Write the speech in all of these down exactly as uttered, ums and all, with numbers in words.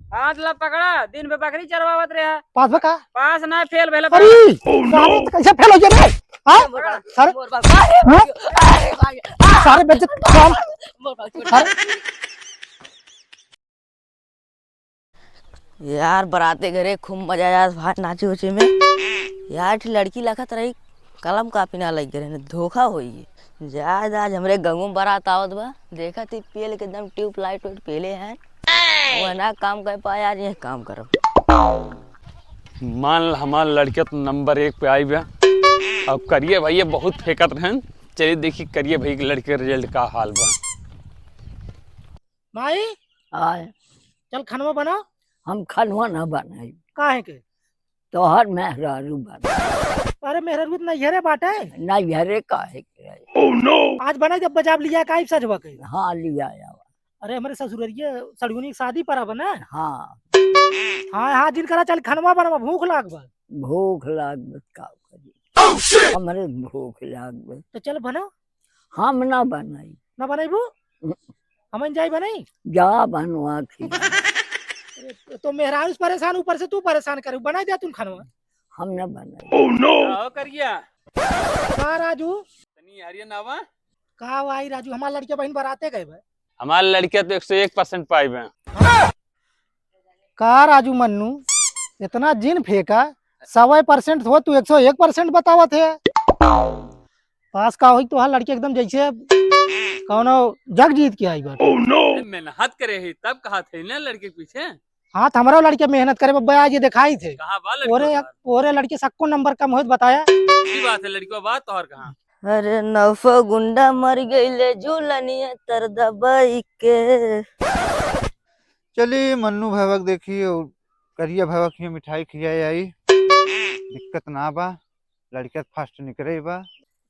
हाथ ला पकड़ा, दिन भर बकरी चरवावत रहा। पास बा का? पास ना, फेल भइला। अरे, सारे तो कैसे फेल हो गया रे? हाँ? पकड़ा। सारे, अरे हाँ? भाई, अरे भाई। सारे बेइज्जत काम। सारे यार, बराते घरे खूब मजा आया भाई, नाचे उचे में। यार, एक लड़की लखत रही, कलम कापी ना लग रहे, धोखा होई। जा, जा, आज हमरे गाँव में बारात आवत बा, देखा थी पेल के एकदम ट्यूब लाइट वाइट पेले हैं। वो ना काम कर पाए, आज ये काम करब। मान ल, हमार लड़के तो नंबर एक पे आई बा। अब करिए भैया बहुत फेंकत रहन। चलिए देखी करिए भाई के लड़के के रिजल्ट का हाल बा। माई, आय। चल खनवा बना। हम खनवा ना बनाई। काहे के? तोहर मेहरारू बना। अरे मेहरारू तो नैहरे बाटे। नैहरे काहे के रहे? आज बनाई, जब बजाब लिया का सजवा के। हाँ, लिया आवा। अरे हमरे ससुररिया सड़ुनी के शादी परा बना। हाँ। हाँ, हाँ, जिन करा चल खनवा बनवा, भूख लाग बा। भूख लाग बा, का करी? हमरे भूख लाग बा। तो चल बना। हम ना बनाई। ना बनाइबू? हम्म। हमन जाई बनाई? जा बनवा खिया। अरे, तो मेहरारू से परेशान, ऊपर से तू परेशान करे, बनाई दे तू खनवा। हम ना बनाई। का हो करिया? का राजू? तनी हरिया ना बा? का भाई राजू, हमार लड़के बहिन बराते गए बा। हमार लड़के तो एक सौ एक परसेंट पाई बा। का राजू मन्नू, इतना जिन फेंका, सवा परसेंट हो, तू एक सौ एक परसेंट बतावत है। पास का होई तोहार लड़के एकदम जैसे कौनो जग जीत के आई बा। अरे मेहनत करे है तब कहा थे ना लड़के के पीछे। हाँ, तो हमारा लड़के मेहनत करे बब्बा, आज ये दिखाई थे। कहाँ बा लड़के ओरे, तोहार? ओरे लड़के सक्को नंबर कम होत बताया। अच्छी बात है, लड़के बा तोहार कहाँ? अरे नौफो गुंडा मर गईले झूलनिया तर दबाई के। चली मन्नू भैया के देखी और करिया भैया के मिठाई खियाई आई। दिक्कत ना बा, लड़का फर्स्ट निकरे बा।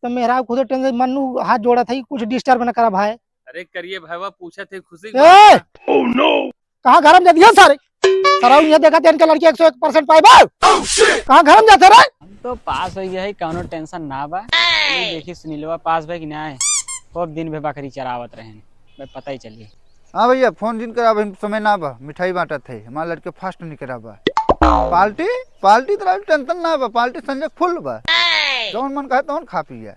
तो मेहरारू खुदे टेंशन, मन्नू हाथ जोड़ा था, कुछ डिस्टर्ब न करा भाई। अरे करिए भैया पूछा थे खुशी की ए! बात है। कहाँ घर में जा दिया सारे? सारा ये देखा थे इनका लड़की एक सौ एक परसेंट पाए बा। कहाँ घर में जाते रे? हम तो पास हो गया है, कौनो टेंशन ना बा। ये देखी सुनीलवा पास बा कि ना है? खूब दिन भर बकरी चरावत रहन, मैं पता ही चली। हाँ भैया, फोन जिन करा, अभी समय ना बा, मिठाई बांटत है, हमार लड़के फर्स्ट निकरा बा। पार्टी, पार्टी तो टेंशन ना बा, पार्टी संजय फुल बा, जौन मन कहे तौन खा पिया,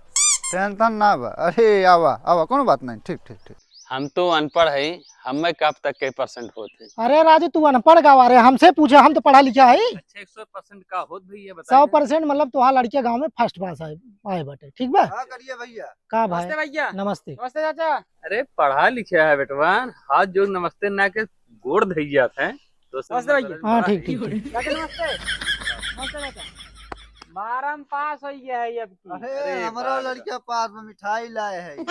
टेंशन ना बा। अरे आवा आवा, कोनो बात नहीं, ठीक ठीक ठीक। हम तो अनपढ़ है, हमें कब तक के परसेंट होत है? अरे राजू, तू अनपढ़ गावा रे, हमसे पूछे, हम तो पढ़ा लिखा है। अच्छा, एक सौ परसेंट का होत भैया, बताइए। सौ परसेंट मतलब तोहार लड़के गाँव में फर्स्ट पास आए, आए बाटे, ठीक बा? हाँ करिए भैया। का भाई? नमस्ते भैया। नमस्ते। नमस्ते चाचा। अरे पढ़ा लिखा है बेटवा, हाथ जोड़ नमस्ते ना के गोड़ धइया है। तो नमस्ते भैया। हाँ, ठीक, ठीक, ठीक। चाचा नमस्ते। नमस्ते चाचा। बारह में पास हो गया है अब की। अरे, अरे, हमारा बाप रे। लड़का पास में मिठाई लाए है।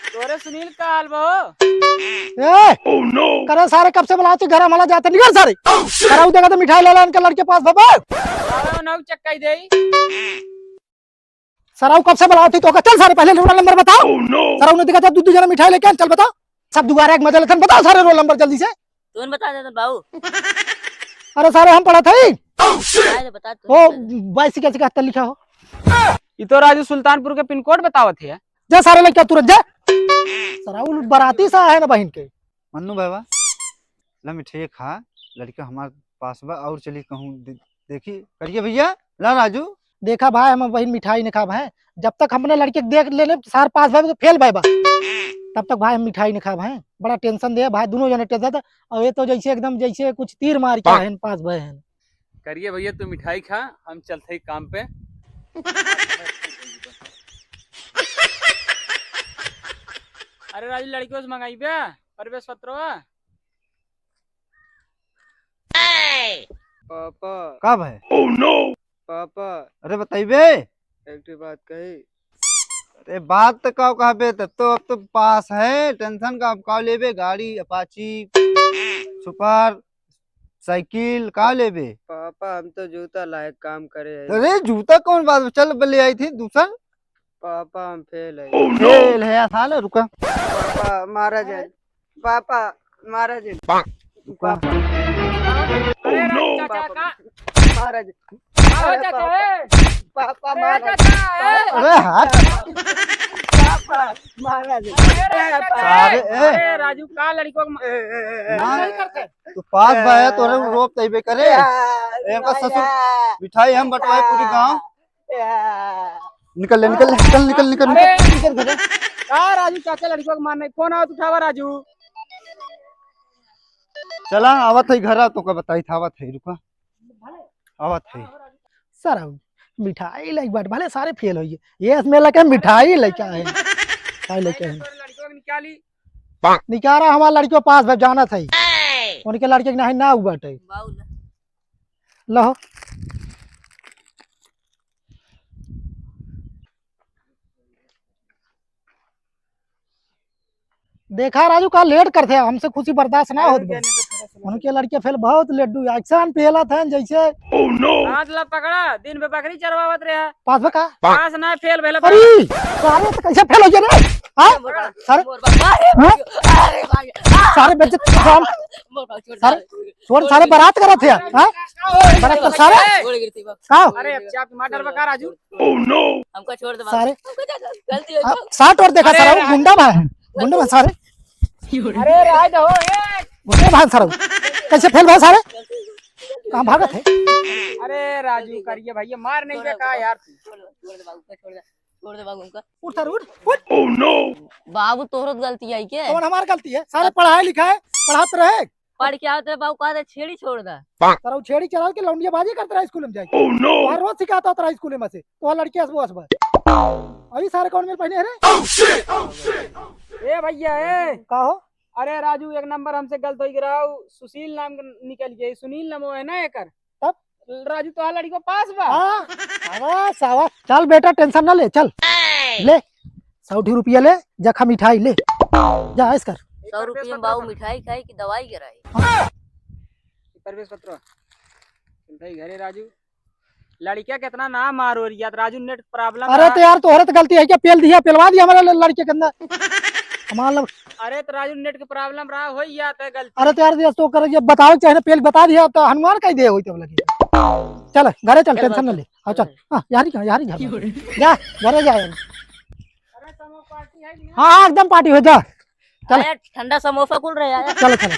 तोरे सुनील का हाल बा हो? ए! Oh no! करे सारे, कब से बुलाओ तू घर, हमला जाते निकल सारे। Oh shit! करे उ देखा तो मिठाई लाला इनका लड़के पास बाबा। अरे, उन्हें चक्का ही दे। सराऊ कब से बुलाओ थी तो का? चल सारे पहले रोल नंबर बताओ। Oh no! सराऊ ने देखा था दू दू जना मिठाई लेके आन, चल बताओ। सब दुआरे एक मजा लेथन, बताओ सारे रोल नंबर जल्दी से। तू बता देता बाबू। अरे सारे हम पढ़ा था ही। Oh shit! काय रे बता तू। ओ बाईस इक्यासी इकहत्तर लिखा हो। ई तो राजू सुल्तानपुर के पिन कोड बतावत है। जा सारे लड़का तुरंत जा। सराऊ बराती सा है ना बहिन के। मन्नू बाबा, ला मिठाई खा, लड़का हमार पास बा और चली कहूँ दे-, देखी करिए भैया। ला राजू। देखा भाई, हम बहिन मिठाई नहीं खाब है, जब तक हमने लड़के के देख लेने सार पास भाई फेल भाई बा, तब तक भाई हम मिठाई नहीं खाब है। बड़ा टेंशन दे भाई, दोनों जने टेंशन था। और ये तो जैसे एकदम जैसे कुछ तीर मार के हैं पास भाई हैं। करिए भैया, तू मिठाई खा, हम चलते ही काम पे। अरे राजू, लड़कियों से मंगाई बे प्रवेश पत्रवा। पापा। का भाई? Oh no! पापा। अरे बताइबे। एक ठे बात कही। अरे बात तो का कहबे, तब तो अब तो पास है, टेंशन का, अब का लेबे, गाड़ी अपाची, सुपर, साइकिल का लेबे? पापा हम तो जूता लायक काम करे है। अरे जूता कौन बात, चल ले आई थी दूसर। पापा हम फेल है। Oh no! फेल है साले, रुका। पापा मारा जाए। पापा मारा जाए। रुका। अरे राजू चाचा का? मारा जाए। अरे चाचा, ए! पापा ए मारा चाचा, ए! अरे हाथ। मार, मार राजू। अरे, अरे, सारे, ए। अरे, राजू, का लड़िको के मा-, ए, ए, ए, ए, मार। नहीं करते। तू पास बा है, तोरे रोप तइबे करे। ए, ए, इनका नहीं ससुर है। मिठाई हम बँटवाए पूरी गाँव। ए। निकल ले, निकल ले, निकल, निकल, निकल, अरे। निकल, निकल घरे। का राजू, चाचा लड़िको के मार नहीं, फोन आवत उठावा राजू। चला, आवत है घर, तोका बताई था, आवत है, रुका। आवत है। सर, मिठाई लइके बाट, भले सारे फेल होइए। ये इसमें लगे मिठाई लइके आए। मिठाई लइके आए। लड़िको के निकाली। निकारा हमार लड़िको पास बा, जानत है। उनके लड़िके के नहीं ना हुआ बाटे। बाउल। लहो। देखा राजू, का लेट करते हैं, हमसे खुशी बर्दाश्त ना होत बा। उनके लड़िके फेल बहुत लड्डू, ऐसा फेलत हैं जैसे। हाथ ला पकड़ा, दिन में बकरी चरवावत रहा। पास बा का? पास ना, फेल भेला। अरे, सारे तो कैसे फेल हो गया रे? हाँ? सारे? हाँ? अरे भाई, सारे बेइज्जत, सारे, छोड़, सारे बारात करत है, हाँ? बारात कर सारे? का? अरे, अब चाप मार डरबा का राजू? Oh no! हमका छोड़ दे बाबू। सारे। हमका जा, गलती हो गई। साठ और देखा अरे सारा, राज- गुंडा भाई है। गुंडा भाई सारे। अरे राज हो, ए। गुंडा भाई सारा। कैसे फेल भाई सारे? कहाँ भागत है? अरे राजू, करिए भैया, मार नहीं दे का यार। छोड़ दे, छोड़ दे बाबू, छोड़ दे। छोड़ दे बाबू हमका। उठ सर, उठ, उठ। Oh no! बाबू, तोहरत गलती है के? कौन हमार गलती है? सारे पढ़ाई लिखाई, पढ़ात रहे। पढ़ के आवत रहे बाबू, कहत रहे छेड़ी छोड़ दा। सारा उ छेड़ी चराव के लौंडिया बाजी करत रहा स्कूल में जाके। Oh no! तोहार रोज शिकायत होत रहा स्कूल में से, तोहार लड़की हंसबो हंसबा। अभी सारे कौन मेल पहने है रे? Oh shit! Oh shit! ए भैया, ए। का हो? अरे राजू, एक नंबर हमसे गलत हो गई रहा, सुशील नाम के निकल गए, सुनील नाम है ना एकर। तब? राजू, तोहार लड़िको पास बा। हाँ, शाबाश, शाबाश। चल बेटा, tension ना ले, चल। ले, सौ ठी रुपया ले, जा खा मिठाई ले। जा, ऐस कर। सौ रुपया में बाबू मिठाई खाई कि दवाई कराई? प्रवेश पत्र। चल भाई घरे राजू। लड़िका कितना ना मारो यार, राजू net problem अरे रहा। तो यार, तोहरे तो गलती है क्या? पेल दिया, पेलवा दिया हमारे ल-, लड़के के अंदर। हमारा लड़- अरे तो राजू net के problem रहा, हो या तो गलती। अरे तो यार, ये तो कर, ये बताओ चाहे ना, पेल बता दिया तो हनुमान कह दे होई तब लगे। चल, घरे चल, चल, tension ना चल। ले। हाँ, चल। हाँ, यारी कहाँ, यारी घर में। जा, घरे जा यार। हाँ, हाँ, एकदम party हो जा। चल। अरे, ठंडा समोसा कुल रहे यार। चलो, चलो।